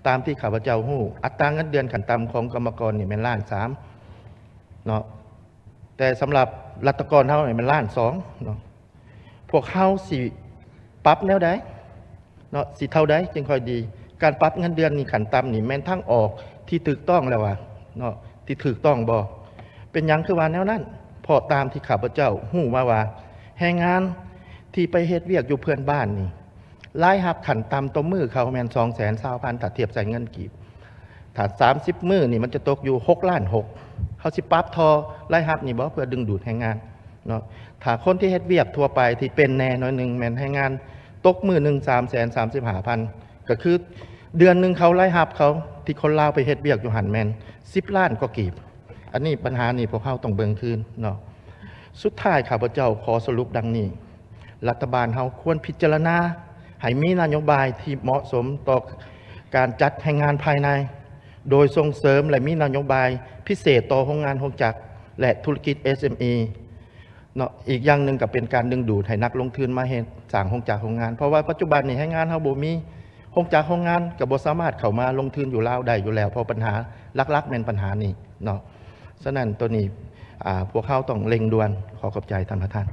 ຕາມທີ່ຂ້າພະເຈົ້າຮູ້ ອັດຕາເງິນເດືອນຂັ້ນຕ່ຳຂອງກຳມະກອນນີ້ແມ່ນລ້ານສາມເນາະ ແຕ່ສຳລັບລັດຖະກອນເຮົານີ້ແມ່ນລ້ານສອງເນາະ. ພວກເຮົາຊິປັບແນວໃດເນາະ ຊິເທົ່າໃດຈຶ່ງຄ່ອຍດີ? ການປັບເງິນເດືອນນີ້ຂັ້ນຕ່ຳນີ້ແມ່ນທາງອອກທີ່ຖືກຕ້ອງແລ້ວວ່າເນາະ ທີ່ຖືກຕ້ອງບໍ່? ເປັນຫຍັງຄືວ່າແນວນັ້ນ? ເພາະຕາມທີ່ຂ້າພະເຈົ້າຮູ້ມາວ່າ ແຮງງານທີ່ໄປເຮັດວຽກຢູ່ເພື່ອນບ້ານນີ້ ລາຍຮັບຂັ້ນຕ່ຳຕໍ່ມື້ເຂົາແມ່ນສອງແສນຊາວພັນ ຖ້າທຽບໃສ່ເງິນກີບ. ຖ້າສາມສິບມື້ນີ້ມັນຈະຕົກຢູ່ຫົກລ້ານຫົກ. ເຮົາຊິປັບທໍ່ລາຍຮັບນີ້ບໍ່ ເພື່ອດຶງດູດແຮງງານເນາະ? ຖ້າຄົນທີ່ເຮັດວຽກທົ່ວໄປທີ່ເປັນແດ່ໜ້ອຍໜຶ່ງ ແມ່ນແຮງງານຕົກມື້ໜຶ່ງສາມແສນສາມສິບຫ້າພັນ ກໍຄືເດືອນໜຶ່ງເຂົາ ລາຍຮັບເຂົາທີ່ຄົນລາວໄປເຮັດວຽກຢູ່ຫັ້ນແມ່ນສິບລ້ານກວ່າກີບ. ອັນນີ້ ບັນຫານີ້ພວກເຮົາຕ້ອງເບິ່ງຄືນເນາະ. ສຸດທ້າຍຂ້າພະເຈົ້າຂໍສະຫຼຸບດັ່ງນີ້, ລັດຖະບານເຮົາຄວນພິຈາລະນາໃຫ້ມີນະໂຍບາຍທີ່ເໝາະສົມຕໍ່ການຈັດແຮງງານພາຍໃນ, ໂດຍສົ່ງເສີມ ແລະ ມີນະໂຍບາຍພິເສດຕໍ່ໂຮງງານໂຮງຈັກ ແລະ ທຸລະກິດ ເອສເອັມອີ ເນາະ. ອີກຢ່າງໜຶ່ງກໍເປັນການດຶງດູດໃຫ້ນັກລົງທຶນມາເຮັດ ສ້າງໂຮງຈັກໂຮງງານ, ເພາະວ່າປັດຈຸບັນນີ້ແຮງງານເຮົາບໍ່ມີໂຮງຈັກໂຮງງານ ກໍບໍ່ສາມາດເຂົ້າມາລົງທຶນຢູ່ລາວໄດ້ຢູ່ແລ້ວ, ເພາະບັນຫາຫຼັກໆແມ່ນບັນຫານີ້ເນາະ. ສະນັ້ນໂຕນີ້ ອາ ພວກເຮົາຕ້ອງເລັ່ງດ່ວນ. ຂໍຂອບໃຈທ່ານປະທານ.